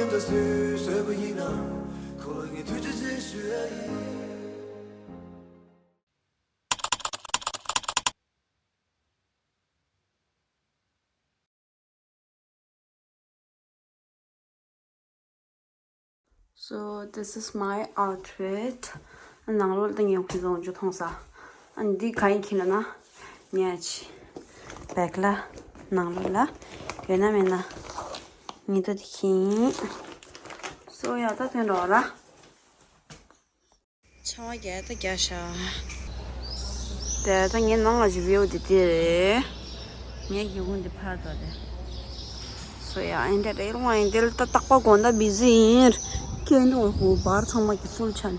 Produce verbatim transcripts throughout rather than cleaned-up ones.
ད་སུས་བཟོས་པ་ཡིན་ན། ཁོ་ལ་ངས་ཐུགས་རྗེ་ཆེ་ཞུ་ཡ་ཡིན། So this is my outfit. ནང་ལོགས་ལ་ངས་ཁོང་ཚོ་འཇུ་མཐོང་ས། ཨ་འདི་ག་ཡིན་ཁྱེད་ལ་ན། ཉལ་ཆི། བེག་ལ། ནང་ལོགས་ལ། ཡོད་ན་མེད་ན། ཉི་ཐོ་དེ་ཁྱིན། སོ་ཡ་ད་ཐོན་འགྲོ་ར། ཆང་བ་རྒྱག་ད་རྒྱག་ཤག་དེ་ད་ངའི་ནང་ལ་ཞིབ་ཡོད་དེ་དེ་རེད། ངའི་སྒེའུ་ཁུང་འདི་ཕར་དོ་དེ། སོ་ཡ་ཨེ་འདྲ་རེད་རུང་ཨེ་འདྲ་ད་རྟག་པ་དགོང་དག་བི་ཟི་ཡིན། ཁྱེད་ནོར་ཧུ་བར་ཚང་མ་གི་ཕུལ་ཆན།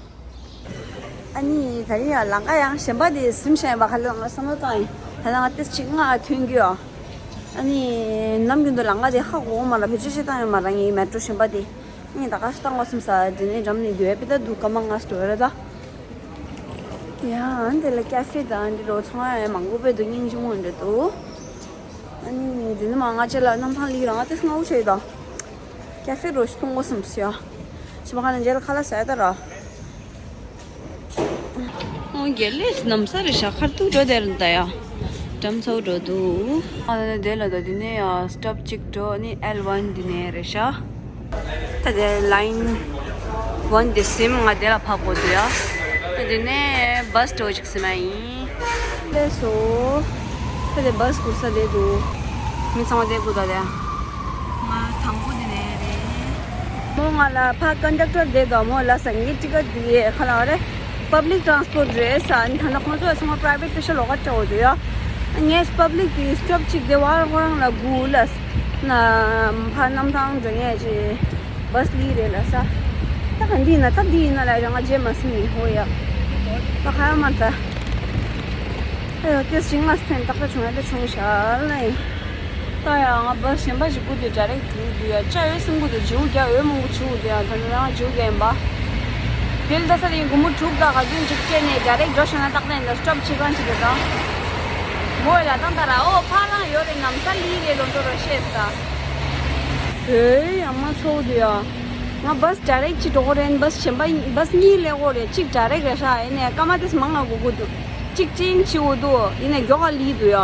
ཨ་ནི་ད་རིང་ཡང་ལམ་ཁ་ཡང་གཞན་པ་དེ་ཟིན་བཞག་ཡིན་པ་ག་ལེར་ང་བསམ་བློ་བཏང་ཡིན། ད་ལྟ་ང་ཏིས་གཅིག་སྔ་ཐོན་རྒྱུ་ཡོད། ཨ་ནི་ནམ་རྒྱུན་དུ་ལམ་ཁ་དེ་ཧ་གོ་གི་མ་རེད། བེད་སྤྱོད་བྱེད་སྟངས་ཡོད་མ་རེད། ངའི་མེ་ཏྲོ་གཞན་པ་དེ། ངས་ད་ག་ཞིག་བཏང་དགོས་བསམ་ས་དེ་ནས་འགྲམ་ནས་སྡོད་པའི་ད་འདུག་སྐར་མ་ལྔ་ཙམ་འགྲོ་རེད་ད། ཡ་འདི་ལ་ཀ་ཧྥེ་དང་འདི་རོ་ཚོང་ཡ་མང་པོ་བོད་དུ་སྙིང་རྗེ་མོ་འདྲ་འདུག་ཨ་ནི་འདི་ནི་མ་ང་ཅེ་ལ་གནམ་ཐང་ལིག་རང་ཏེ་སྔ་བོ་ཆེ་ད། ཀ་ཧྥེ་རོ་ཞིག་འཐུང་དགོས་བསམ་སི་ཡ། ཕྱི་མ་ཁ་ལ་མཇལ་ཁ་ལ་ཟ་ཡ་ད་ར། ཨོ་རྒྱལ་ལས་ནམ་ས་རེད་ཤག་ཁར་ཐུག་འགྲོ་དེར་ད་ཡ། འགྲམ་ཚོ་འགྲོ་འདུག་ཨ་ནི་དེ་ལ་ད་འདི་ནས་ཡ་སི་ཊོབ་གཅིག་འགྲོ་ནི་ཨེལ་ཝན་འདི་ནས་རེད་ཤག་ད་དེ་ལའིན་ཝན་དེ་སིམ་ང་དེ་ལ་ཕབ་དགོས་འདུག་ཡ། ད་དེ་ནས་བྷ་སི་འགྲོ་ཅིག་སིམ་ཡ་ཡིན། ལགས་སོ། ད་དེ་བྷ་སི་སྒུག་ས་དེ་འདུག་མི་ཚང་མ་དེ་སྒུག་ད་དེ། ང་དང་པོ་དེ་ནས་རེད། མོ་ང་ལ་ཕ་ཀོན་ཌག་ཊར་དེ་དང་མོ་ལ་ས་ངའི་ཊི་ཀེ་ཊི་དེ་ཁ་ལ་རེད། པབ་ལིག་ཊ་རན་སི་པོར་ཊི་རེད་ས། ཨ་ནི་ད་ལྟ་ཁོང་ཚོ་ཚང་མ་པ་རའི་ཝེ་ཊི་སི་པེ་ཤལ་ལོགས་ཀ་སྤྲད་འོ་དུ་ཡ། ངས་པབ་ལིག་གི་སི་ཊོབ་གཅིག་དེ་བར་ཁོ་རང་ལ་སྒུག་ལ། ན་ཕ་གནམ་ཐང་འགྲོ་ངེས་ཅི། བྷ་སི་ལི་རེད་ལ་ས། ད་ག་འདི་ཡིན་ན་ད་འདི་ཡིན་ན་ལ་རང་ང་རྗེས་མ་སིམ་ཡིན་ཧོ་ཡ། ད་ཁ་ཡ་མ་ད། ཨ་ཡོ་ཏེ་ཞིང་ང་སི་ཐན་ཏག་ཏག་བྱུང་ཡ་ད་བྱུང་ཤག་ལ་ཡིན། ད་ཡང་ང་བ་གཞན་པ་ཞིག་སྒུག་དུས་ཌའི་རེག་ཊི་སྒུག་དུས་ཡ་ཅ་ཡོད་སེམས་སྒུག་དུས་བྱིའུ་རྒྱ་འོད་མང་པོ་བྱིའུ་དུས་ཡ་ད་ནི་རང་བྱིའུ་རྒྱ་ཡིན་པ། དེ་ལ་ད་ས་རིང་སྒོར་མོ་དྲུག་དང་ག་ཚོད་ཅིག་སྤྲད་ནས་ཌའི་རེག་ཊི་འགྲོ་ཤེས་ན་ཏག་ཏག་ཡིན་ད་སི་ཊོབ་ཕྱི་སྒང་ཞིག་རེད་ད། མོ་ཡ་ལ་ཏང་ད་ར་ཨོ་ཕ་རང་ཡོད་རེད་ནམ་ས་ལི་རེད་ལོ་འགྲོ་རོ་ཤེས་ད། ཨེ་ཡ་མ་ཚོགས་དུས་ཡ། ང་བ་སི་ཌའི་རེག་ཊི་ཅིག་འགྲོ་གོ་རེད། བ་སི་གཞན་པ་བ་སི་གཉིས་སླེབས་གོ་རེད། གཅིག་ཌའི་རེག་ཊི་རེད་ཤག་ཡིན་ནའི་སྐར་མ་དེ་མང་ང་སྒུག་དགོས་འདུག་གཅིག་ཅིང་ཆི་འོ་འདུག་ཡིན་ནའི་མགྱོགས་ག་ལི་འདུག་ཡ།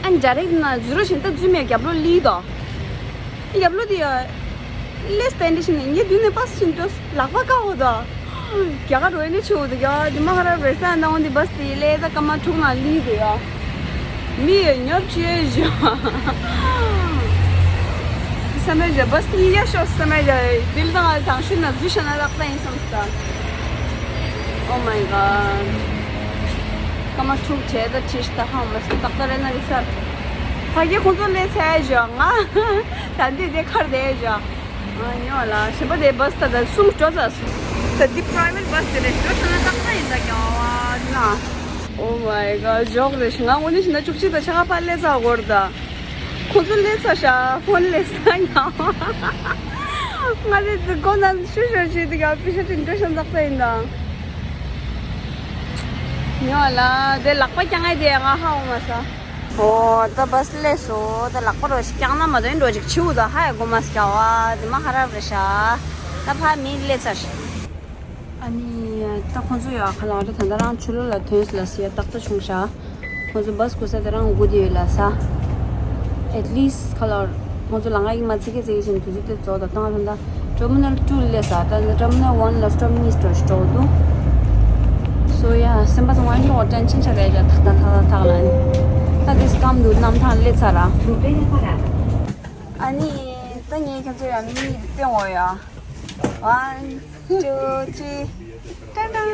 ཨ་ནི་ཌའི་རེག་ཊི་ན་ཛི་རོ་བཞིན་ད་འཛུལ་མེད་རྒྱབ་ལོགས་ལི་དོ། རྒྱབ་ལོགས་དེ་ཡ། ལེས་སྟན་ཏི་ཤིན་ངས་མདུན་ནས་པ་སི་ཤིན་ཏོ་ལག་པ་བཀག་འོ་དོ། རྒྱ་གར་རོ་ཨེ་ནི་ཆུ་འོ་དོ་རྒྱ་གར་དེ་མ་ཧ་ར་རེ་ས་ན་འོ་འདི་བ་སི་དེ་ལེ་ད་སྐར་མ་དྲུག་ན་ལི་དོ་ཡ། མི་ཡོད་ཉོབ་ཅི་ཡོད་ཞོ། བསམ་མེད་ཀྱི་བ་སི་གཉིས་ཀ་ཤོག་བསམ་མེད་ཀྱི་དིལ་དང་ང་དང་ཤུན་ན་རྫུ་ཤ་ན་ལག་ལེན་སོང་ས། Oh my god. སྐར་མ་དྲུག་བྱས་ད་ཁྲིད་ད་ཧང་མ་སི་ཏག་ཏག་རེ་ན་རིག་ས། ཕ་གི་ཁོང་ཚོ་ལས་ཚད་ཞོ་ང་། ད་འདི་དེ་ཁར་བསྡད་ཞོ། ང་ཉོ་ལ་ཞེ་པོ་དེ་བ་སི་ད་ད་གསུམ་འགྲོ་ས། ད་འདི་པ་རའི་ཝེ་ཊི་བ་སི་དེ་རེད་འགྲོ་ས་ན་ཏག་ཏག་ཡིན་ད་རྒྱ་བ་ན། Oh my god. ཇོག་རེད་ང་དངོས་གནས་བྱས་ན་བཅུ་གཅིག་དང་ཕྱེད་ཀ་ཕར་སླེབས་ཚར་གོ་རེད་ད། ཁོ་ཚོ་སླེབས་ཚར་ཤག་ཕོན་སླེབས་ཚར་ཡང་། ང་ཚོས་དེ་སྒོ་ནང་ཤུ་ཤོར་བྱས་དེ་ག་པི་ཤ་དེ་འགྲོ་ཤ་འཛག་ས་ཡིན་ད། ཉོ་ལ་དེ་ལག་པ་བརྐྱང་ཡ་དེ་ང་ཧ་འོང་མ་ས། ཨོ་ད་བ་སི་སླེབས་སོང་། ད་ལག་པ་རོ་ཞིག་བརྐྱང་ན་མ་གཏོགས་འགྲོ་ཅིག་བྱིའུ་ད་ཧ་ཡ་གོ་མ་སྐྱ་བ་དེ་མ་ཧ་ར་རེད་ཤག་ད་ཕ་མི་སླེབས་ཚར་ཤག་ཨ་ནི་ད་ཁོང་ཚོ་ཡ་ཁ་ལག་ད་ད་ལྟ་རང་ཆུ་ལོག་ལ་ཐོན་ལ་ཟེར་ཏག་ཏག་བྱུང་ཤག་ཁོང་ཚོ་བ་སི་སྒུག་ས་དེ་རང་སྒུག་བསྡད་ཡོད་ལ་ས། At least ཁ་ལག་ཁོང་ཚོ་ལམ་ཁ་གི་མ་ཚིག་གི་ཚིག་གི་བཞིན་དུས་ཚོད་དེ་རྫོགས་ད་བཏང་ད་ད་ཊར་མི་ནལ་ཊུ་སླེབས་ས། ད་ཊར་མི་ནལ་ཝན་ལ་སི་ཊོབ་གཉིས་འགྲོ་ཞིག་འགྲོ་འདུག་སོ་ཡ་སེམས་པ་ཚང་མ་ལོག་ཊེན་ཤན་ཆགས་ཡ་ཐག་ཐག་ཐག་ཐག་ལ་ནི་ད་དེ་སི་ཀམ་འདུག་གནམ་ཐང་སླེབས་ཚར་ར། ཨ་ནི་ད་ངས་ཁྱེད་ཚོ་ཡ་མི་སྟོན་འོ་ཡ། One, two, three. ཏན་ཏན།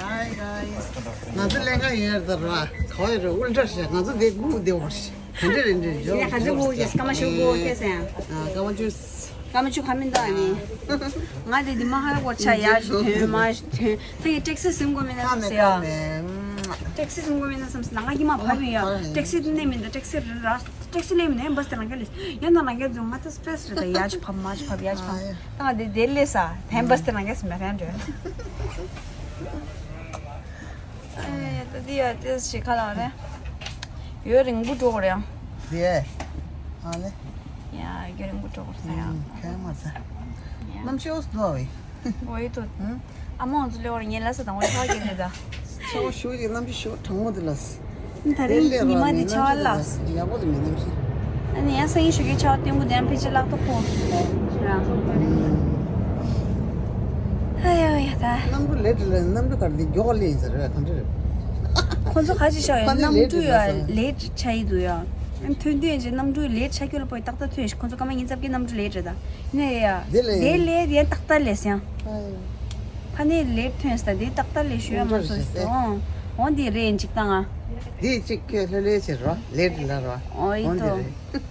Hi guys. ང་ཚོ་ལས་ཀ་ཡོད་རེད་ད་ར། ག་བ་ཡོད་རེད་ཨུལ་ཏྲ་ཤ། ང་ཚོ་དེ་སྒུག་བསྡད་པ་རེད། ག་འདྲ་རེད་འདྲ་ཡོད། ཡ་ག་ཚོད་སྒུག་ཡ་སྐར་མ་ཞུ་སྒུག་ཡ་ཟེར། ཨ་སྐར་མ་བཅུ། སྐར་མ་བཅུ་ག་མིན་ད་ཨ་ནི། ང་དེ་འདི་མ་ཧ་གོ་ཆ་ཡ་ཞིག་ཐོན་མ་ཞིག་ཐོན། ད་ཡི་ཊེག་སི་ཟིན་དགོས་མེད་ན་ཟེར་ཡ། ཊེག་སི་ཟིན་དགོས་མེད་ན་བསམ་སོང་ང་གི་མ་བབ་ཡིན་ཡ། ཊེག་སི་དེ་ནས་མིན་ད་ཊེག་སི་ར། ཊེག་སི་ལས་མི་ནས་བ་སི་དེ་རང་ག་ལས་ཡང་ན་རང་ག་ཚོ་ང་ད་སི་ཊེ་རེ་སི་རེད་ད་ཡ་ཅི་ཕབ་མ་ཅི་ཕབ་ཡ་ཅི་ཕབ་ད་ང་དེ་དེ་ལས་ས་ཐན་བ་སི་དེ་རང་ག་སི་མ་རན་རེད། ཨེ་ད་དེ་ཡ་ཏེ་ཞིག་ཁ་ལག་རེད། ཡོད་རིང་པོ་འགྲོ་གི་རེད་ཡང་། དེ་ཨ་ལེ། ཡ་རྒྱུན་རིང་པོ་འགྲོ་དགོས་ས་ཡ། ཁ་མ་ས། ཡ། གནམ་གཤིས་འོ་སི་ནོ་བའི། འོ་ཡོད་དོ། ཨ་མ་ང་ཚོ་ལེ་བར་ངའི་ལ་ས་དང་བའི་ཧ་གི་ནི་ད། ཆ་བ་ཞུ་གི་གནམ་གཤིས་ཞུ་གྲང་མོ་དེ་ལ། ད་རིང་ཉི་མ་དེ་ཆ་བ་ལ། ཡག་པོ་དེ་མེད་གནམ་གཤིས། ཨ་ནི་ཡ་སང་ཉིན་ཞུ་གི་ཆ་བ་སྟོན་གོ་དེ་ཕལ་ཆེར་ལག་ཏུ་ཁོ། ར། ཧ་ཡ་ཡ་ད། གནམ་གྲུ་ལེ་དྲི་ལ་གནམ་གྲུ་གར་དེ་མགྱོགས་ལེ་ཡིན་ཟེར་བས་གང་འདྲ་རེད། ཁོ་ཚོ་ཁ་ཅིག་ཤོག་ཡོད་ཕ་ནི་གནམ་ལེ་གྲུ་དྲི་ལ་ཡ་ས། ལེ་ཆ་ཡི་འདུག་ཡ། ཐོན་དུས་ཡན་ཆད་གནམ་གྲུའི་ལེ་ཆ་ཁྱོད་ལ་པོའི་ཏག་ཏག་ཐོན་ཤི་ཁོ་ཚོ་སྐར་མ་ཉིན་རྩ་བརྒྱད་གནམ་གྲུ་ལེ་རེད་ད། ཡིན་ན་ཡ་ཡ། དེ་ལས་དེ་ལེ་དེ་ཏག་ཏག་ལེ་སི་ཡང་། ཨ་ཡོ། ཕ་ནི་ལེ་ཐོན་སི་ད་དེ་ཏག་ཏག་ལེ་ཞུ་ཡ་མ་སོ་ཤི་ཏོ། འོང་འདི་རེད་འཇིག་ཏང་ང་། དེ་གཅིག་ཁྱོད་ལྷོད་ལྷོད་བྱེད་རོགས་ལེ་དྲི་ལ་རོགས། འོ་ཡིན་འོང་འདི་ཏོ། རེད།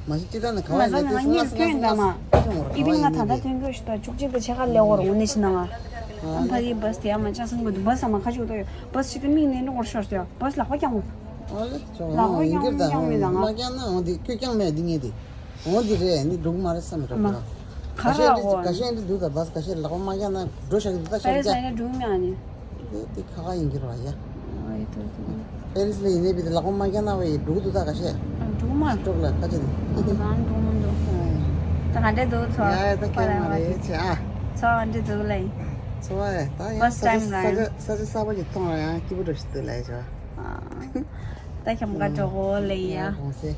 མ་གཞི་ཅི་ལྟར་ན་ག་བ་ང་ཡིན་ན་ཚང་མ་དེ་སྔ་སྔ་སྔ་སྔ་སྔ་སྔ་སྔ་སྔ་སྔ་སྔ་ད་ལྟ་ཐོན་གོ་ཤི་ད་བཅུ་གཅིག་དང་ཕྱེད་ཀ་ལེ་འོར་འོང་ནི་ཤི་ན་ང་། ཨ་ཕ་ཡི་བས་དེ་ཡ་མ་ཅག་སང་གོ་འདུག་བས་ས་མ་ཁ་ཅིག་ཏོ་ཡོད་བས་ཤི་ད་མིག་ནས་འགྲོ་འོར་ཤོར་སོ་ཡ་བས་ལག་པ་ཀྱང་། ཨོ་ལེ་ཅོ་ལག་པ་ཡིན་གྱུར་ཀྱང་ད་ཀྱང་མེད་ད་ང་། མ་ཀྱང་ན་འོ་འདི་ཁྱོད་ཀྱང་མེད་འདི་ངས་འདི། འོ་འདི་རེད་ནི་འགྲུག་མ་རེད་བསམ་འགྲོ་མ། ག་ག་ཤེད་ར་འདི་འོ་ག་ཤེད་འདི་འདུག་ད་བས་ག་ཤེད་ལག་པ་མ་ཀྱང་ན་འགྲོ་ཤག་འདི་ད་ཤག་པེ་རི་སི་ཀྱ་ནས་འགྲུག་མྱང་ནི། འདི་འདི་ཁ་ཁ་ཡིན་གྱུར་བ་ཡ། ཨོ་ཡི་ཏོ་ཏོ། པེ་རི་སི་ལ་ཡིན་ནའི་བི་དེ་ལག་པ་མ་ཀྱང་ན་བའི་འགྲུག་འདུག་ད་ག་ཤེད། འགྲུག་མ། འགྲུག་ལ་ཁ་ཅིག་ནི། ང་རང་འགྲུག་མ་འདུག་ད་ག་འདྲས་འདུག་ཚོ། ཡ་ཡ་ད་ཁྱེད་མ་རེད་ཆེ་ཨ། ཚོ་ག་འདྲས་འདུག་ལེ། ཚོ་བ་ཡ་ད་ཡང་ས་ཆ་ས་ཆ་ས་ཆ་གསར་པ་ཞིག་མཐོང་ར་ཡང་སྐྱིད་པོ་འགྲོ་ཞིག་འདུག་ལེ་ཆོ། ད་ཁྱམས་ཀ་འགྲོ་གོ་ལེ་ཡ། ཡ་གོང་སེ།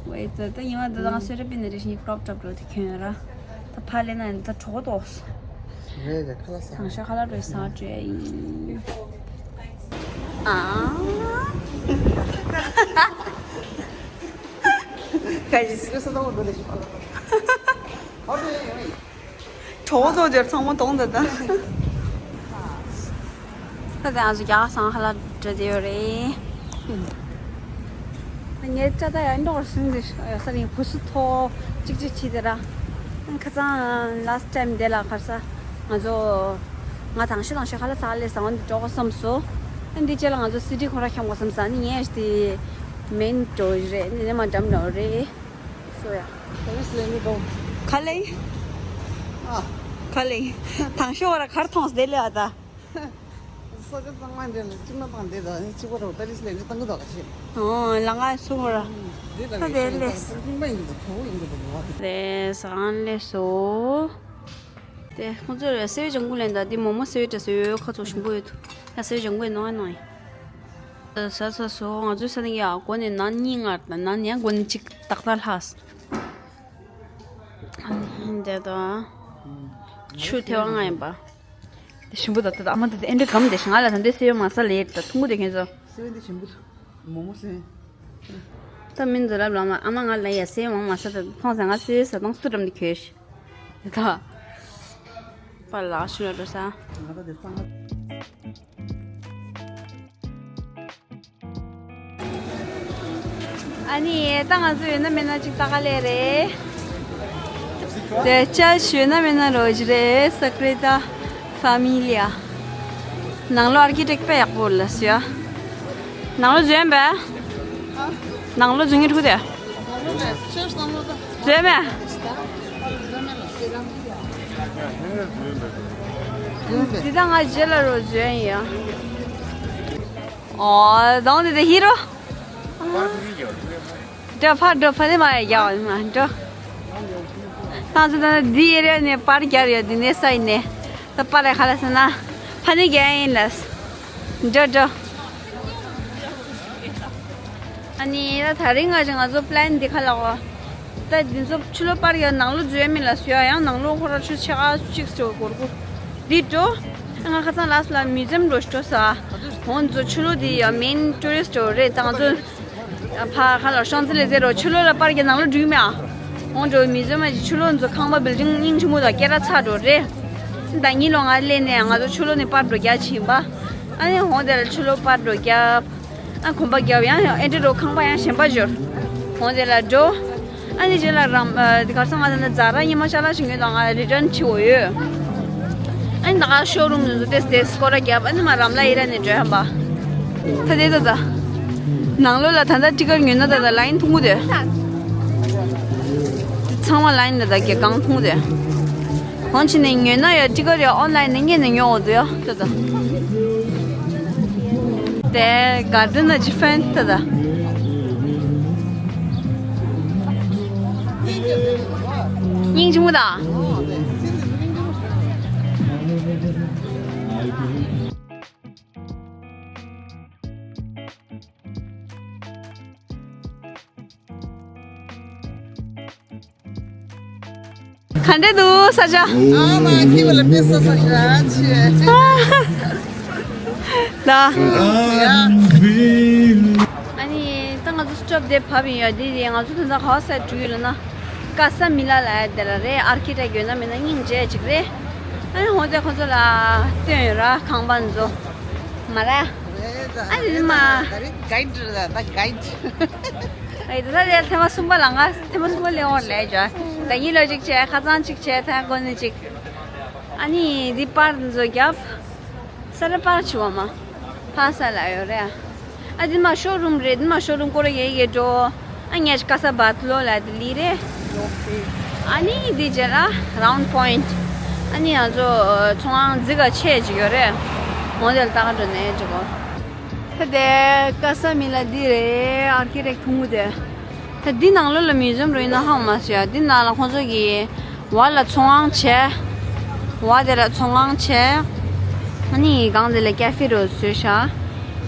ཝེ་ཙེ་ད་ཉི་མ་འདི་དང་སོ་རེ་པི་ནི་རེ་ཞིག་ཀྲོབ་ཀྲོབ་འགྲོ་དེ་ཁྱོད་ར། ད་ཕ་ལེ་ན་ད་གྲོགས་ཏོག་རེད་རེད་ཁ་ལ་ས། དང་ཤ་ཁ་ལ་འགྲོ་ས་འགྲོ་ཡིན། ཨ། ག་ཡི་སི་རེ་ས་ད་འོ་འགྲོ་ལེ་ཞིག་པ་ལ། གྲོགས་ཚོ་འདིར་ཚང་མ་གཏོང་ད་ད། ད་ང་ཚོ་རྒྱ་གར་སང་ཧ་ལ་འདྲ་དེ་ཡོད་རེད། ངའི་སྐྲ་ད་ཡང་འགྲོ་བར་སོང་དེ་ཡོད་ས་རིང་བུ་སུ་ཐོ་གཅིག་གཅིག་བྱས་དེ་ར། ཁ་སང་last time དེ་ལ་ཁར་ས་ང་ཚོ་ང་དང་ཤི་དང་ཤི་ཧ་ལ་ས་ལས་ས་འོན་དེ་འགྲོ་གོ་བསམ་སོ། འདི་རྗེས་ལ་ང་ཚོ་སི་ཊི་ཁོ་ར་འཁྱམ་གོ་བསམ་ས་ནི་ངས་དེ་མེན་འགྲོ་རེད་ནི་ནས་མ་འགྲམ་འགྲོ་རེད། སོ་ཡ། ག་ལེ། ཨ། ག་ལེ། དང་ཤོག་ར་གར་མཐོང་སྟེ་ལེ་ཨ་ད། ས་ཆ་གཙང་མ་འདི་ལ་གཅིག་མ་བཏང་དེ་ད་གཅིག་པ་རོ་ཏ་རིས་ལེ་ནི་བཏང་གི་དོག་ག་ཤེ། ཨོ་ལ་ང་སུ་ར། འདི་ལ་ད་དེ་ལེ། ཕིང་པ་ཡིན་གི་དོ་ཡིན་གི་དོ་ལོ་བ། དེ་ས་གང་ལེ་སོ། དེ་ཁོང་ཚོས་སེ་བའི་ལྗང་གུ་ལེན་ད་འདི་མོ་མོ་སེ་བའི་དྲ་སེ་བའི་ཁ་ཚོ་ཞིམ་པོ་ཡོད་དུ། ད་སེ་བའི་ལྗང་གུ་ཡིན་ནོ་ཨ་ནོ་ཡིན། ཟ་ས་སོ་ང་ཚོའི་ས་ནི་ཡ་སྒོ་ནས་ནང་གཉིས་ལྔ་དང་ནང་ནས་སྒོ་ནས་གཅིག་ཏག་ཏག་ལྷག་འདི་དང་ཆུ་ཐེ་བ་ལྔ་ཡིན་པ། དེ་ཞིམ་པོ་དང་ད་ཨ་མ་དེ་ཨེ་འདྲ་གམ་དེ་ང་ལ་ད་འདི་སེ་མ་ས་ལེ་ད་ཐུང་གུ་དེ་ཁྱེད་ཚོ། སེ་འདི་ཞིམ་པོ་མོ་མོ་སེ། ད་མིན་འཛོ་ལབ་ལ་མ་ཨ་མ་ང་ལ་ཡ་སེ་མ་མ་ས་ད་ཐོང་ས་ང་སེ་ས་དང་སུ་འགྲམ་དེ་ཁྱོད་ཤི། དེ་ད་པ་ལགས་ཤུ་ལ་འགྲོ་ས། ང་ད་དེ་གཙང་མ། ཨ་ནི་ད་ང་ཚོ་ཡོད་ན་མེད་ན་ཅིག་ལྟ་ག་ལེ་རེད། དེ་ཅལ་ཞུ་ན་མེད་ན་རོ་ཇི་རེད་ས་ཀ་རེ་ད་ཕ་མི་ལི་ཡ། ནང་ལོ་ཨར་ཀི་ཊེག་དཔེ་ཡག་པོ་ལ་སུ་ཡ། ནང་ལོ་འཛུལ་ཡན་པས། ནང་ལོ་འཛུལ་ངེས་ཕྲུ་གུ་དེ། འཛུལ་མེད། འདི་ད་ང་རྗེས་ལ་རོ་འཛུལ་ཡན་ཡ། ཨོ། གདོང་དེ་དེ་ཧི་རོ། འགྲོ་ཕར་འགྲོ་ཕ་ནི་མ་ཡ་རྒྱག་མ་འགྲོ། ཏང་ཙི་ད་ནི་འདི་ཨེ་རི་ཡ་ནས་པར་རྒྱབ་ཡོད་འདི་ནས་ས་ཡིན་ནས་ད་པར་རེ་ཁ་ལ་ཟེར་ན་ཕ་ནི་རྒྱག་ཡིན་ལ། འགྲོ་འགྲོ། ཨ་ནི་ད་ད་རིང་ང་ཅག་ང་ཚོ་པི་ལན་འདི་ཁ་ལ་འོ། ད་འདི་ཚོ་ཕྱི་ལོགས་པར་ཡ་ནང་ལོགས་འཛུལ་ཡ་མིན་ལ་སུ་ཡ་ཡང་ནང་ལོགས་ཁོ་ར་ཆུ་ཆ་ག་གཅིག་ཚོ་སྒོར་སྒོར། འདི་འགྲོ། ང་ཁ་སང་ལ་སུ་ལ་མིའུ་ཛི་ཡམ་འགྲོ་ཞིག་འགྲོ་ས། འོ་འཛོ་ཕྱི་ལོགས་འདི་ཡ་མེན་ཊུ་རི་སི་ཊི་འགྲོ་རེད་ད་ང་ཚོ། ཕ་ཁ་ལ་ཤོང་ཙི་ལེ་ཟེར་རོ་ཕྱི་ལོགས་ལ་པར་གྱི་ནང་ལོགས་འགྲུལ་མེད་ཨ། འོ་འགྲོ་མིའུ་ཛི་ཡམ་ཅིག་ཕྱི་ལོགས་འཛོ་ཁང་པ་བིལ་ཌིང་སྙིང་ཆེན་མོ་དང་སྐད་གྲགས་ཚ་འགྲོ་རེད། ད་གཉིས་ལོ་ང་སླེབས་ནས་ང་ཚོ་ཕྱི་ལོགས་ནས་པར་འགྲོ་རྒྱག་ཕྱིན་པ། ཨ་ནི་འོ་དེ་ལ་ཕྱི་ལོགས་པར་འགྲོ་རྒྱག་ཨ་གོམ་པ་རྒྱབ་ཡང་ཡང་ཨེ་འདྲ་རོ་ཁང་པ་ཡང་གཞན་པ་འབྱོར། འོ་དེ་ལ་འགྲོ། ཨ་ནི་རྗེས་ལ་རམ་ཨ་དེ་གར་སོང་ང་ད་ནི་ཛ་ར་ཉི་མ་ཤ་ལ་ཞིག་ཡོད་དང་ང་རི་ཊརན་བྱེད་འོ་ཡོད། ཨ་ནི་ད་ག་ཤོ་རུམ་ནས་ཏེས་ཏེས་སྐོར་ར་རྒྱབ་ཨ་ནི་མ་རམ་ལ་ཨི་ར་ནས་འགྲོ་ཧམ་པ། ད་དེ་ད་ད། ནང་ལོགས་ལ་ད་ལྟ་ཊི་ཀར་ཉོས་ན་ད་ད་ལ་ཡིན་ཐུང་གུ་དེ། ཚང་མ་ལ་ཡིན་ད་ད་གེ་གང་ཐུང་གུ་དེ། འོང་ཕྱིན་ནས་ཉོས་ན་ཡ་ཊི་ཀར་ཡ་ཨོན་ལ་ཡིན་ནས་ཉོས་ནས་ཉོ་འོ་དུ་ཡ་ད་ད། དེ་གར་ཌེན་ན་ཇི་ཕན་ད་ད། སྙིང་རྗེ་མོ་དང་། ག་འདྲ་འདུག་ས་ཆ། ཨ་མ་ཁྱི་བ་ལ་དཔེ་ས་ས་ཤ་ཆེ། ད། ཨ་ནི་ད་ང་ཚོ་སི་ཊོབ་དེ་བབས་ཡིན་ཡ། དེ་དེ་ང་ཚོ་དེ་འདྲ་ག་བ་སར་འགྲོ་ཡོད་ལབ་ན། ཀ་ས་མི་ལ་ལ་ཡ་དེ་ལ་རེད། ཨར་ཁི་ཊེག་ཡོད་ན་མེད་ན་སྙིང་རྗེ་ཅིག་རེད། ཨ་ནི་ཧོ་དེ་ཁོ་ཚོ་ལ་སྟོན་ཡོད་ར། ཁང་པ་ཚོ་མ་ར། ཨ་ནི་མ། གའིཌ་རེད་ད་གའིཌ། ཨེ་ད་ལྟ་ཐེངས་མ་གསུམ་པ་ལ་ང་ཐེངས་མ་གསུམ་པ་སླེབས་ཡོང་ལས་ཅོ། ད་ཉིན་ལ་གཅིག་བྱས། ཁ་སང་གཅིག་བྱས། ད་དགོང་ནས་གཅིག་ཨ་ནི་འདི་པར་འདི་ཚོ་བརྒྱབ། ས་ར་པར་བྱི་བ་མ་ཕ་ས་ལ་ཡོད་རེད། ཨ་འདི་མ་ཤོ་རུམ་རེད། འདི་མ་ཤོ་རུམ་སྐོར་ར་རྒྱག་གི་འགྲོ། ཨ་ཉ་ཀ་ས་བ་ཏི་ལོ་ལ་དི་ལི་རེད། ཨ་ནི་འདི་རྗེས་ལ་རའུན་པོ་ཡིན་ཊི། ཨ་ནི་ང་ཚོ་ཚོང་ཁང་རྫི་ག་ཆེ་ཅིག་ཡོད་རེད། མོ་དེ་ལ་ལྟ་ག་འགྲོ་ནས་འགྲོ་གོ། ད་དེ་ཀ་ས་མི་ལ་འདི་རེད། ཨར་ཁི་ཊེག་ཐུང་ངུ་དེ། ད་འདི་ནང་ལོགས་ལ་མིའུ་ཛིམ་རུ་ཡིན་ན་ཧང་མ་སོ་ཡ། འདི་ནང་ལ་ཁོང་ཚོ་གི་བ་ལ་ཚོང་ཁང་བྱས། བ་དེ་ལ་ཚོང་ཁང་བྱས། ཨ་ནི་སྒང་དེ་ལ་ཀ་ཧྥེ་རུ་བཟོས་ཤག་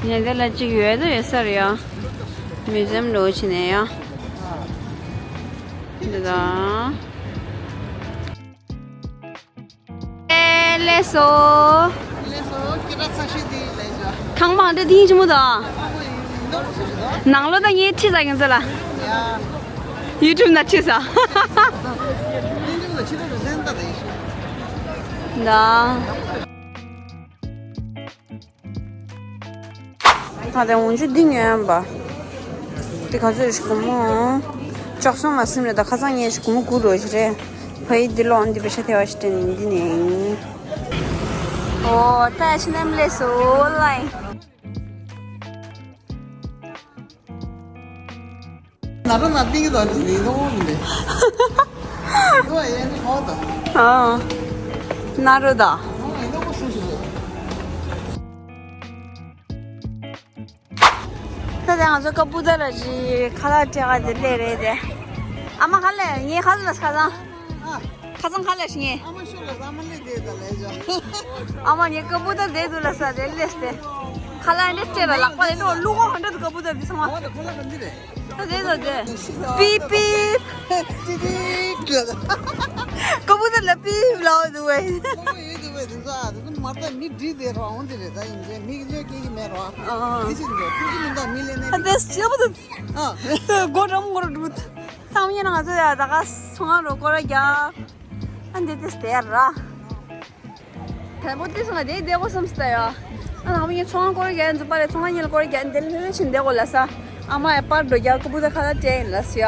ངས་དེ་ལ་གཅིག་ཡོད་དོ་ཡོད་ས་རེད་ཡ། མིའུ་ཛིམ་རུ་བྱས་ནས་ཡ། འདི་དང་། ཨེ་ལེ་སོ། ལེ་སོ། ཁྱེད་རང་ཚ་ཤོས་དེ་ལས་བྱ། ཁང་པ་འདྲ་དེ་ཡིན་ཆི་མོ་དང་། ཨ་མ་ཡིན་ནོ་སུ་ཞིག་དང་། ནང་ལོགས་ད་ངས་ཁྲིད་ས་ཡིན་ཟེར་ལ། ཡ། ཡུ་ཊུབ་ནང་ཁྲིད་ས། ཡུ་ཊུབ་ལ་ཁྱེད་རང་ལ་གསན་ད་ད་ཡིན་ཤོད། ད། ད་དེ་འོན་ཆུ་འདི་ཉོས་ཡམ་པ། དེ་ག་ཚོད་རེད་ཤག་སྒོར་མོ། བཅུ་གསུམ་མ་ཟིན་རེད། ད་ཁ་སང་ངས་ཤག་སྒོར་མོ་དགུ་རོ་ཞིག་རེད། ཕ་ཡི་འདི་ལོག་འདི་པེ་ཤ་ཐེ་བ་ཞིག་སྤྲད་ནས་འདི་ནས། ཨོ་ད་ཕྱི་ནས་སླེབས་སོ་ལ་ཡིན། ན་རོ་ན་ཏིང་གི་དོན་དུ་ནི་ནོ་མི་འདི། ཨ། ན་རོ་ད། ད་ལྟ་ང་ཚོ་ཀ་པུ་ཏ་ལ་ཅིག་ཁ་ལག་སྤྲད་ག་དེ་སླེབས་རེད་དེ། ཨ་མ་ཁ་ལག་ངའི་ཁ་ལག་ཁ་སང་། ཁ་སང་ཁ་ལག་ཞིག་ངས། ཨ་མ་ཤོ་ལ་ཟ་མ་ལེ་དེ་ད་ལེ་ཇོ། ཨ་མ་ངའི་ཀ་པུ་ཏ་དེ་དུ་ལ་ས་དེ་སླེབས་ཏེ། ཁ་ལག་འདི་སྤྲད་ལ་ལག་པ་ལས་ཏོ་ལུ་གོ་ཧོན་ཏ་དུ་ཀ་པུ་ཏ་དེ་ཚང་མ། ད་དེ་ཚོ་དེ། པིབ་པིབ། ཏི་ཏི་ཏི། ཀ་པུ་ཏ་ལ་པིབ་ལའོ་དུ་བས། ཀ་པུ་ཡོད་དུ་བས་དུ་ཟ་དུ་མ་ད་མི་འདྲི་དེ་རོ་འོང་དེ་རེད། ད་ཡིན་ཅེ་མི་གི་ལོས་ཀྱི་གི་མེད་རོ། ཨ། དེ་ཕྱིན་དུ་ཀུ་ཀི་མི་འདའ་མི་ལེ་ནས། ད་དེ་སྐྱེ་བོ་དུ། ཨ། དེ་སྒོ་འགྲམ་སྒོ་རུ་འགྲུབ། ཐང་ཡིན་ན་ང་ཚོ་ཡ་ད་ག་ཚོང་རོ་སྐོར་རྒྱག་ཨ་འདི་དེ་སྟེར་ར། དལ་པོ་དེ་སོང་ན་དེ་བསྡད་དགོས་བསམ་སྲིད་ད་ཡ། ཨ་ནང་མི་ཚོང་སྐོར་རྒྱག་འཛུགས་པ་རེད། ཚོང་ཉིན་སྐོར་རྒྱག་འདི་ལྷོད་ལྷོད་ཕྱིན་བསྡད་དགོས་ལ་ས། ཨ་མ་ཡ་པར་འགྲོ་རྒྱག་ཀུ་པུ་ད་ཁ་ལག་སྤྲད་ཡིན་ལ་སི་ཡ།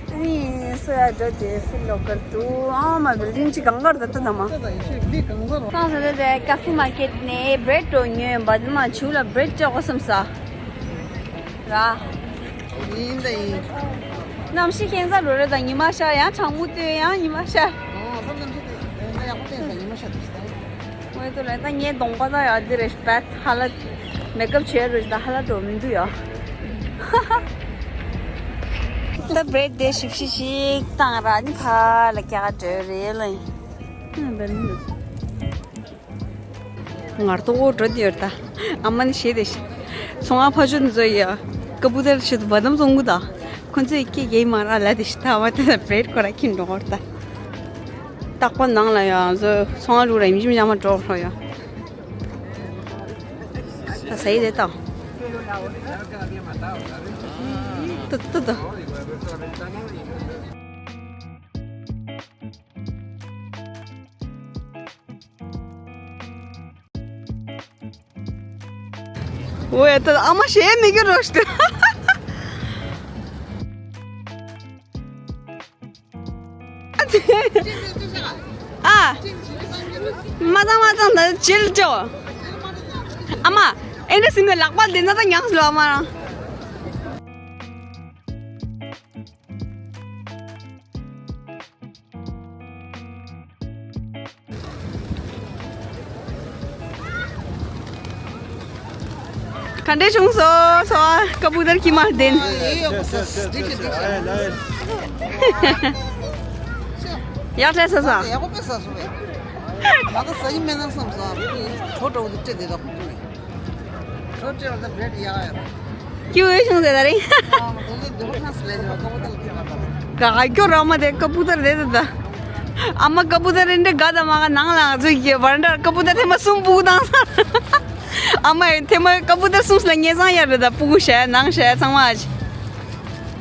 ཨ་ནི་སོ་ཡ་འགྲོ་དེ་ཕི་ལོ་ཀར་དུ་ཨ་མ་བིལ་ཌིང་ཅི་གང་གར་ད་ད་ད་མ། ད་ད་ཡ་ཤི་འདི་གང་གར། ཁང་ས་དེ་དེ་ཀ་ཧྥེ་མར་ཀེཊ་ནས་བྲེཌ་འགྲོ་ཉོས་ཡིན་པ། དེ་མ་ཆུ་ལ་བྲེཌ་སྤྲད་དགོས་བསམ་ས། ར། ཡིན་ད་ཡིན། གནམ་གཤིས་ཁྱད་མཚར་རོ་རེད་ད། ཉི་མ་ཤར་ཡང་གྲང་མོ་སྟོན། ཡང་ཉི་མ་ཤར། ཨོ་ད་གནམ་གཤིས་དེ་ད་ཡག་པོ་བསྟན་ས། ཉི་མ་ཤར་དུས་ད། ངས་དོང་པ་ད་ཡག་འདི་རེད་པད་ཧ་ལ། མེ་ཀབ་བྱས་རུ་ད་ཧ་ལ་འགྲོ་མི་འདུག་ཡ། ད་བྲེཌ་དེ་ཞིབ་ཞིབ་ཞིག་བཏང་ར་ནི་ཕ་ལ་རྒྱག་འགྲོ་རེད་ལ། ཧུམ་བེར་མི་འདུག་ངར་ཏོག་འགྲོ་དེ་ཡོད་ད། ཨ་མ་ནི་ཞེས་དེ་ཤི། ཚོང་ཨ་ཕ་ཆོ་འདི་ཚོ་ཡ། ཀ་པུ་ཏར་ཆེད་དུ་བ་དམ་བཙོང་གི་ད། ཁོ་ཚོས་སྐད་རྒྱག་མ་ར་ལ་དེ་ཤི་ད། ཨ་མ་དེ་ལ་བྲེཌ་ཁོ་ར་ཁྱིམ་འགྲོ་འོར་ད། རྟག་པ་ནང་ལ་ཡ་ཚོ་ཚོང་ཨ་རུ་ར་ཡིན་གཅིག་མིན་གཅིག་ཨ་མ་འགྲོ་ཁོ་ཡ། ད་ཟེར་དེ་ད། ཏུ་ཏུ་ཏུ། ཝེ་ད་ཨ་མ་ཞེ་མི་གི་རོ་ཤི། ཨ། མ་ད་མ་ད་ད་ཅིལ་ཅོ། ཨ་མ་ཨེ་འདྲ་སིན་ནས་ལག་པ་ལྡན་ན་ད་ཉག་སི་ལོ་ཨ་མ་རང་། ག་འདྲས་བྱུང་སོང་། སོ་ཀ་པུ་ཏར་ཁྱི་མ་བདེན། ཡིན་ཡོད་པ་སོ་སོ་འགྲིག་གི་འགྲིག་གི། ཡག་དྲགས་ས་ས། ཡག་པོ་དཔེ་ཟ་སོང་བས། ང་ད་ཟ་གི་མེད་ན་བསམ་སོང་། གྲོ་འདྲ་བོ་དེ་སྤྲད་དེ་ལ་ཁོ་ཚོ་ཡིན། གྲོ་སྤྲད་པ་ད་བྲེད་ཡག་ཡོད། ཀྱུ་འོས་བྱུང་ཟེར་ད་རིང་། ཨ་མ་དེ་ལས་འདི་བ་ཁ་སི་ལས་ཀ་པུ་ཏར་ལ་ཁྱེར་བ་ད། ག་ག་ཀྱོ་ར་མ་དེ་ཀ་པུ་ཏར་དེ་ད་ད། ཨ་མ་ཀ་པུ་ཏར་རེ་འདྲ་ག་ད་མ་ག་ནང་ལ་ང་ཚོ་གི་བར་འདྲ་ཀ་པུ་ཏར་ཐེངས་མ་གསུམ་སྤུ་གུ་བཏང་ས། ཨ་མ་ཐེངས་མ་ཀ་པུ་ཏར་གསུམ་ལ་ངེས་ཚང་ཡར་རེད་ད། སྤུ་གུ་བྱས་ནང་བྱས་ཚང་མ་ཨ་ཅི།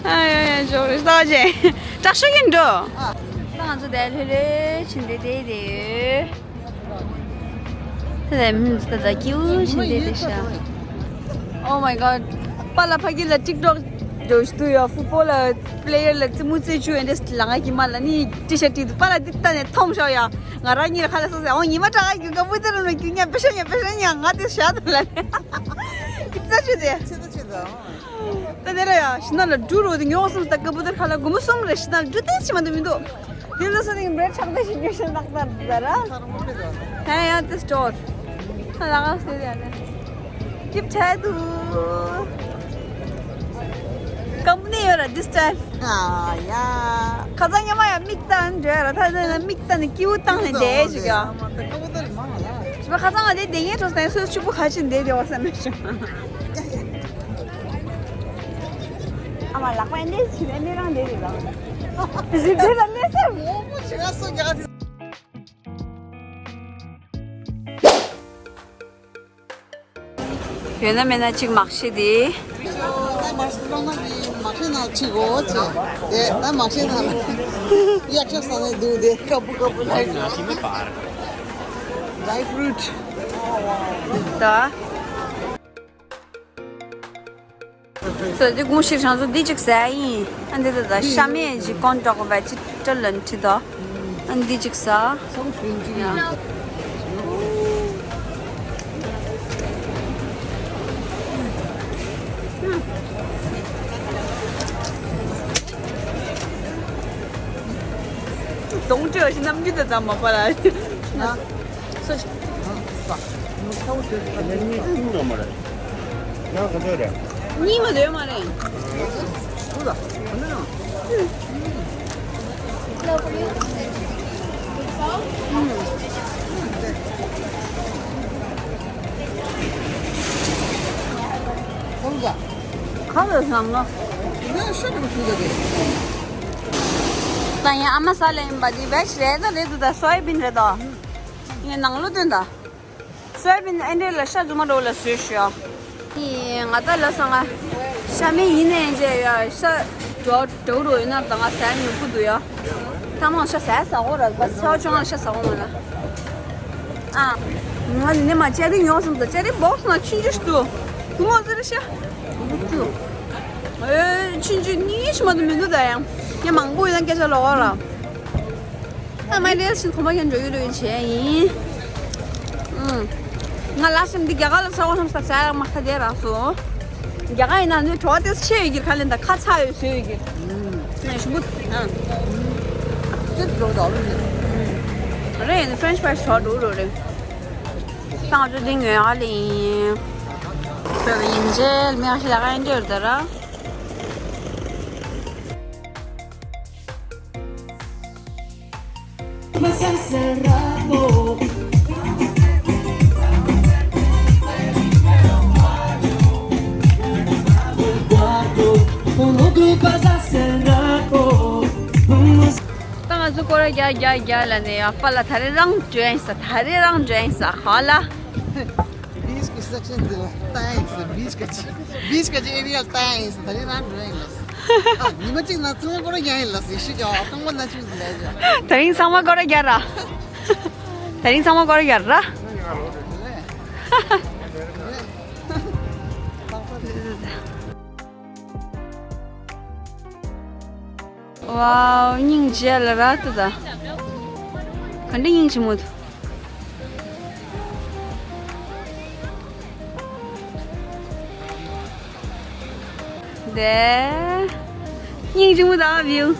ཨ་ཡ་ཡ་ཇོ་རེ་ལྟ་ཅེ། དྲག་ཤོས་ཡིན་འགྲོ། ཨ། ད་ང་ཚོ་དེ་ལྷོད་ལྷོད་ཕྱིན་དེ་དེ་དེ་ཡོད། དེ་ལས་མི་ཚོ་ད་ཀྱིའུ་ཕྱིན་དེ་དེ་ཤ། Oh my god. པཱ་ལགས་ཕ་གི་ལ་ཊིག་ཊོག་འགྲོ་ཞུ་ཡ། ཕུཊ་བོལ་ལ་པི་ལེ་ཡར་ལ་རྩེད་མོ་རྩེ་བཅུག་ཡོད་འདྲ་ལ་ང་གི་མ་ལ་ནི་ཊི་ཤར་ཊི་དུ་པཱ་ལགས་འདི་ལྟ་ནས་འཐོམ་ཤོག་ཡ། ང་རང་གཉིས་ལ་ཁ་ལ་སོང་ཟེར། འོ་ཉི་མ་དྲག་གི་ག་བུ་དེ་རང་ལ་རྒྱུ་ཉ་པེ་ཤ་ཉ་པེ་ཤ་ཉ་ང་དེ་ཤ་དུ་ལ་ནི། ཀི་ཙ་ཆུ་དེ། ད་དེ་ལ་ཡ་ཤི་ན་ལ་འབྲུ་རོ་དེ་ཉོ་སོང་ད་ཀ་བུ་དེ་ཁ་ལ་སྒོར་མོ་གསུམ་རེ་ཤི་ན་ལ་འབྲུ་ཏེ་ཆི་མ་དུ་མི་འདུག་དེ་ལ་སོ་ནི་བྲེད་ཆག་ཏེ་ཞིག་ཉོ་ཤེས་ནག་ད་ད་ར། ཧེ་ཡ་དེ་སི་ཊོར། ཧ་ལ་ག་སྟེ་ཡ་ནི། ཀིབ་ཆ་དུ། ཀམ་པ་ནི་ཡོད་ར་this time། ཨ་ཡ། ཁ་སང་ཉི་མ་ཡ་མིག་ལྟ་ནི་འདྲ་ར། ད་ནི་མིག་ལྟ་ནི་ཀིའུ་བཏང་ནི་དེ་ཞིག་ཡ། ཞི་བ་ཁ་སང་ང་དེ་དེ་ངའི་གྲོགས་སྟེང་སོས་ཕྱུག་པོ་ཁ་ཆེ་འདེད་དེ་བ་བསམ་མེད་བྱུང་། ཨ་མ་ལག་པ་འདི་ཕྱི་ནས་ནི་རང་འདེད་རེད་ལ། ཞིབ་འདེད་ལ་གནས་ས་མོ་མོ་བྱེད་ང་སོ་རྒྱག་དེ། ཡོད་ན་མེད་ན་གཅིག་མ་ཤེས་དེ། ད་མ་ཤེས་ན་གི་མ་ཤེས་ན་གཅིག་གོ་ཅེ། དེ་ད་མ་ཤེས་ན་ལ་ཡག་ཤ་ས་ནས་འདུག་དེ་ཀ་པུ་ཀ་པུ་ལ་ཡིན། ཌ་རའི་ཕུ་རུཊ། ད། སོ་དེ་གུང་ཤིག་ཧྲང་ཚོ་འདི་གཅིག་ཟ་ཡིན། ཨ་འདི་ད་ད་ཤ་མེད་ཅིག་ཀོན་ཀྲོག་བ་ཅིག་སྤྲོད་ལན་ཁྲི་ད། ཨ་འདི་གཅིག་ཟ། ཡ། དོང་ཁྲི་བ་ཞིག་རྣམ་འགྱུར་དང་ཙམ་མ་པ་ལ། སོ་ཆ། གཉིས་མ་འདོད་མ་རེད། གང་ལ་བསམ་ན། ད་ཡང་ཨ་མ་ས་ལ་ཡིན་པ་འདི་བེ་ཇི་རེད་ད་རེད་འདུག་ད་སོ་ཡ་བིན་རེད་ད། ངས་ནང་ལོ་སྟོན་ད། སོ་ཡ་བིན་ཨེ་འདྲས་ལ་ཤ་རྫུན་མ་འགྲོ་ལ་བཟོས་ཤོག་ཡིན་ང་ད་ལ་ས་ང་ཤ་མེད་ཡིན་ནས་འཇལ་ཡ་ཤ་འགྲོ་འགྲོ་རོ་ཡོད་ན་ད་ང་ཟ་ཡ་ཉོ་གི་འདུག་ཡ། ཐ་མང་ཤ་ཟ་ཡ་ཟ་གོ་ར་བ་ཚ་བ་ཆུང་ང་ཤ་ཟ་གོ་མ་ལ། ཨ། ང་ནི་ནི་མ་ཅ་རི་ཉོ་སོང་ད་ཅ་རི་བོག་སི་ན་ཆུང་ཆུང་ཞིག་འདུག་དུ་མོ་ཟེར་ཤ། ཨེ་ཆུང་ཆུང་གཉིས་ཤི་མ་དུ་མི་འདུག་ད་ཡང་ཡ་མང་པོ་ཡོད་ན་སྐད་ཆ་ལོག་ར། ད་མ་ལས་ཤིང་ཁོ་མ་ཁྱོད་འགྲོ་ཡུལ་རུ་ཡིན་བྱས་ཡིན། ཨུམ། ང་ལ་ཤིང་འདི་རྒྱ་གར་ལ་ཚ་བ་ཤམ་ས་ཚ་ཡག་མ་ཁ་དེ་རག་སོང་། རྒྱ་གར་ཡིན་ན་ནི་བྲོ་བ་ཏེ་ཆེ་ཡོད་ཀྱི་ཁ་ལེན་ད་ཁ་ཚ་ཡོད་ཟོས་ཡོད་ཀྱི། ཨུམ། ནས་ཞུ་མུ། ཨ། ཅི་འགྲོ་འགྲོ་རུ་ཡིན། རེད་ཡིན་French fries་བྲོ་འགྲོ་འགྲོ་རེད། ད་ང་ཚོ་འདི་ཉོས་ཧ་ལེ་ཡིན། ད་ཡིན་རྗེས་མི་ཧ་ཤི་ལ་ཁ་ཡིན་འདྲ་ཡོད་ད་ར། ད་ང་ཚོ་སྐོར་ར་རྒྱག་རྒྱག་རྒྱག་ལ་ནས་ཡ་པ་ལ་ད་རེ་རང་འགྲོ་ཡིན་ས་ད་རེ་རང་འགྲོ་ཡིན་ས་ཧ་ལ། བིཆ་གི་སེག་ཤན་དེ་ལ་ལྟ་ཡིན་ཟེར། བིཆ་ག་ཅི་བིཆ་ག་ཅི་ཨེ་རི་ཡ་ལ་ལྟ་ཡིན་ཟེར། ད་རིང་རང་འགྲོ་ཡིན་ལ་ཟེར། ཨ་ཉི་མ་གཅིག་ན་ཚང་མ་སྐོར་ར་རྒྱག་ཡིན་ལ་ཟེར་ཤི་ཀྱང་རྐང་པ་ན་ཆུང་ཟེར་ལས་ཀྱང་། ད་རིང་ཚང་མ་སྐོར་ར་རྒྱག་ར། ད་རིང་ཚང་མ་སྐོར་ར་རྒྱག་ར། ཝའོ་སྙིང་རྗེ་ལ་ར་ཏུ་ད། ག་འདྲ་སྙིང་རྗེ་མོ་འདུག་དེ། སྙིང་རྗེ་མོ་དང་བིའུ།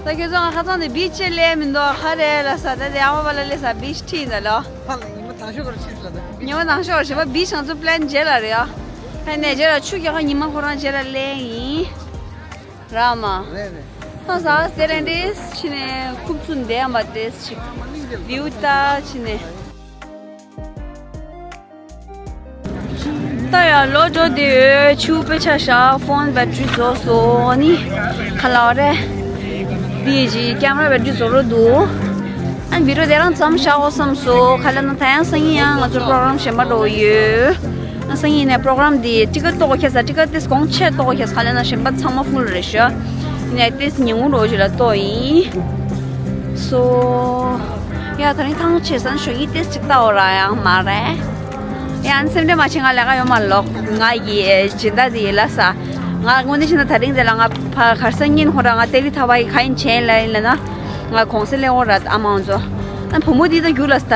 ད་ཁྱོད་ཚོ་ང་ཁ་སང་དེ་བིཆ་ལས་མི་འདུག་ཧ་རེ་ལ་ས་ད་དེ་ཨ་མ་པ་ལ་ལས་ས་བིཆ་ཁྲིད་ཡིན་ད་ལོ། ཧ་ལ་ཉི་མ་དང་ཤོག་གར་ཕྱིན་ལ་ད། ཉི་མ་དང་ཤོག་གར་བྱེད་པ་བིཆ་ང་ཚོ་པི་ལན་རྗེས་ལ་རེད་ཡ། ཧ་ནས་རྗེས་ལ་ཆུ་རྒྱག་ཁ་ཉི་མ་ཁོ་རང་རྗེས་ལ་ལེན་ཡིན། ར་མ། རེད་རེད། ཁ་ས་སེ་རེ་འདྲེས་ཕྱི་ནས་ཁུག་ཚུ་འདས་ཡང་མ་འདྲེས་ཅིག་བིའུ་ལྟ་ཕྱི་ནས། ད་ཡང་ལོ་འགྲོ་དེ་ཆུ་དཔེ་ཆ་བཞག་ཕོན་བེ་ཊི་རི་རྫོགས་སོང་ནི་ཁ་ལག་རེད། དེ་ཡི་ཀེམ་ར་བེ་ཊི་རི་རྫོགས་རོ་འདུག་ཨ་བི་ཌི་ཡོ་དེ་རང་མཚམས་བཞག་འོ་བསམ་སོང་། ཁ་ལ་ན་ད་ཡང་སང་ཉིན་ཡང་ང་ཚོ་པྲོ་གྲམ་གཞན་པ་འགྲོ་ཡོད། ཨ་སང་ཉིན་ནས་པྲོ་གྲམ་དེ་ཊི་ཀེ་ཊི་ཏོག་ཁེ་ས་ཊི་ཀེ་ཊི་དེ་གོང་ཆེ་ཏོག་ཁེ་ས་ཁ་ལ་ན་གཞན་པ་ཚང་མ་ཕུལ་རེད་ཤག་ནས་ཏེས་ཉིན་གུང་རོ་ཞིག་ལ་ཏོ་ཡིན། སོ། ཡ་ད་རིང་ཐང་ཆེ་སན་ཞོ་ཡི་ཏེས་ཅིག་ལྟ་འོ་ར་ཡང་མ་རེད། ཡ་ཨན་སེམས་ཁྲལ་མ་བྱེད། ང་ལས་ཀ་ཡོད་མ་ལོག་ང་ཡི་སྦྱིན་བདག་དེ་ཡི་ལ་ས། ང་དངོས་གནས་བྱས་ན་ད་རིང་དེ་ལ་ང་ཕ་གར་སང་ཉིན་ཧོ་ར་ང་ཏེ་ལི་ཐ་བ་ཡི་ག་ཡིན་བྱས་ལ་ཡིན་ལ་ན། ང་གོང་སེ་ལེ་འོ་ར་ཨ་མ་འོ་ཚོ། ཨ་བུ་མོ་དེ་ད་རྒྱུ་ལ་ས།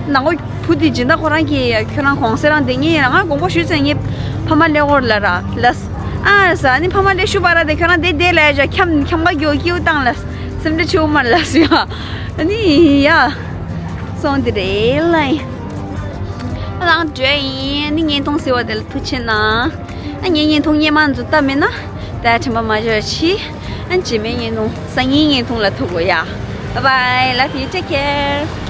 ནང་གོ་བུ་དེ་སྦྱིན་བདག་ཁོ་རང་གིས་ཁྱོད་རང་གོང་སེ་རང་དེ་ངས་ཡིན་ལ་ང་དགོངས་པ་ཞུས་ཚེ་ངས་ཕ་མ་ལེ་འོ་ལ་ར་ལ་ས། ཨ་ས་ནི་ཕ་མ་ལེ་ཤུ་བ་ར་དེ་ཁྱོད་རང་དེ་དེ་ལ་ཡ་ཁྱམ་ཁྱམ་ག་གྱོ་ཀྱིའུ་བཏང་ལ་ས། སེམས་ཁྲལ་ཆེ་བོ་མ་ལ་སུ་ཡ། ནི་ཡ། སོང་དེ་རེད་ལ་ཡིན། ཨ་རང་བྲོས་ཡིན་ནི་བརྙན་ཐུང་ཟེར་བ་དེ་ལ་ཐུགས་ཆེ་གནང་། ཨ་ངའི་བརྙན་ཐུང་སྙན་མ་འཛུགས་ལྟ་མེད་ན། ད་དྲན་པ་མ་བརྗེད་ཤི། ཨ་རྗེས་མའི་བརྙན་ཐུང་སང་ཉིན་བརྙན་ཐུང་ལ་ཐུག་གོ་ཡ། Bye bye, love you, take care.